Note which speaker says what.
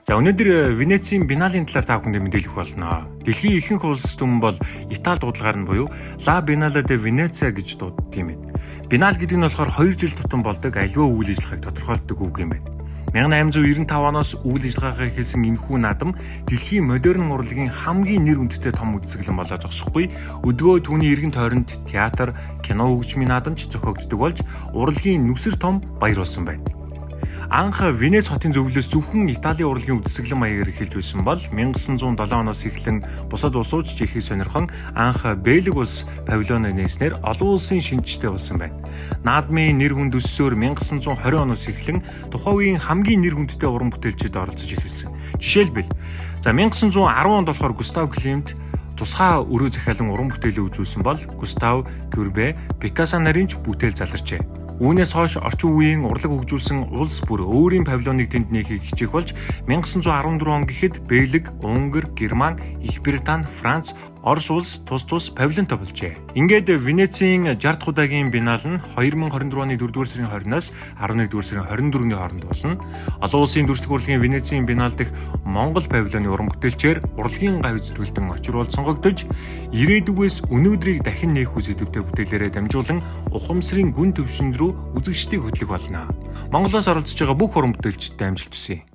Speaker 1: За, өнөөдөр Венецийн Биенналийн талаар та бүхэндээ мэдээлэх болно. Дэлхийн ихэнх улс түмэн бол Итали дуудлагаар нь буюу La Biennale de Venezia гэж дууддаг юм байна. Биенналь гэдэг нь болохоор 2 жил тутам болдог аливаа үйл ажиллагааг тодорхойлдог үг юм байна. 1895 оноос үйл ажиллагаагаа эхэлсэн энэхүү наадам дэлхийн модерн урлагийн хамгийн нэр хүндтэй том үзэсгэлэн болоо зогсохгүй. Өдгөө түүний эргэн тойронд театр, кино хөгжмийн наадам ч зохиогддог болж урлагийн нүсэр том баяр болсон байна. Анх Венец хотын зөвлөлөөс зөвхөн Италийн урлагийн үзэсгэлэн маягаар эхэлж байсан бол 1907 оноос эхлэн бусад улсууд ч ихэд сонирхон, анх Бельги улс павильон нээснээр олон улсын шинжтэй болсон байна. Наадмын нэр хүнд өссөөр 1920 оноос эхлэн тухайн үеийн хамгийн нэр хүндтэй уран бүтээлчид оролцож эхэлсэн. Жишээлбэл, за, 1910 онд болохоор Густав Климт тусгай өрөө захиалан уран бүтээлээ үзүүлсэн бол Густав Курбе, Пикассо нарын ч бүтээл заларчээ. Үүнээс хойш орчин үеийн урлаг хөгжүүлсэн улс бүр өөрийн павильоныг тэнд нээхийг хичээх болж 1914 он гэхэд Бельги, Унгар, Герман, Их Британи, Франц, Орос улс тус тус павильонтой болжээ. Ингээд Венецийн 60 дахь удаагийн Биенналь нь 2024 оны 4-р сарын 20-наас 11-р сарын 24-ний хооронд болно. Олон улсын дүрслэх урлагийн Венецийн Биенналь дэх Монгол павильоны уран бүтээлчээр урлагийн гавь зүтгэлтэн очирвол сонгогдож, ирээдүгээс өнөөдрийг дахин нээх сэдвтэй бүтээлээрээ дамжуулан ухамсарын гүн түвшинд рүү үзэгчдийг хөтлөх болно. Монголоос оролцож байгаа бүх уран бүтээлчдэд амжилт хүсье.